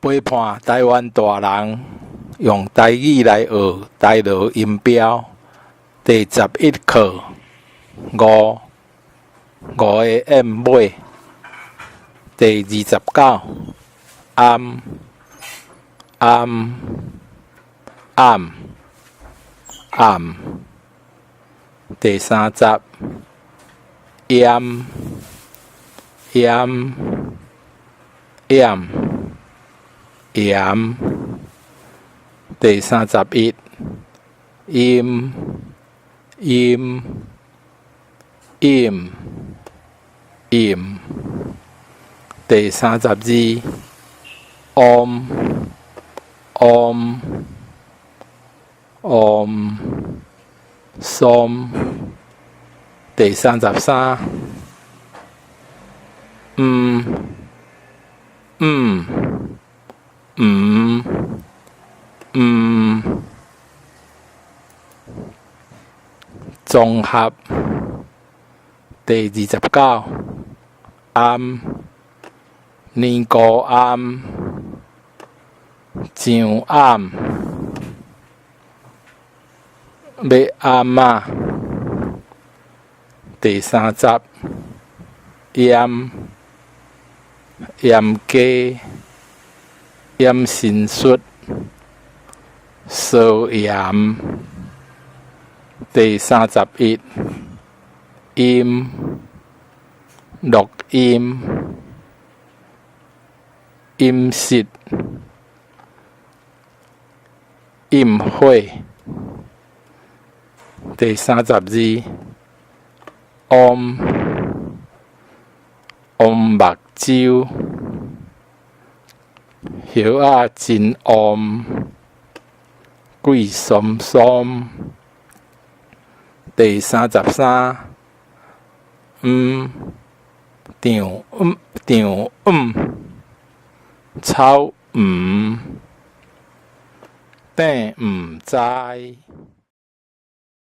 陪伴臺灣大人用台語來學台羅音標第11課五五个 M 尾第29暗暗暗暗第30厭厭厭鹽第31陰陰陰陰第32唵唵唵唂第33毋毋毋毋綜合第29頷年菇頷上暗欲頷仔第30閹閹雞掩身術相鹽第31音錄音飲食陰火第32汪汪目睭葉仔真旺貴桑桑第33毋丈毋丈毋草毋鼎毋知。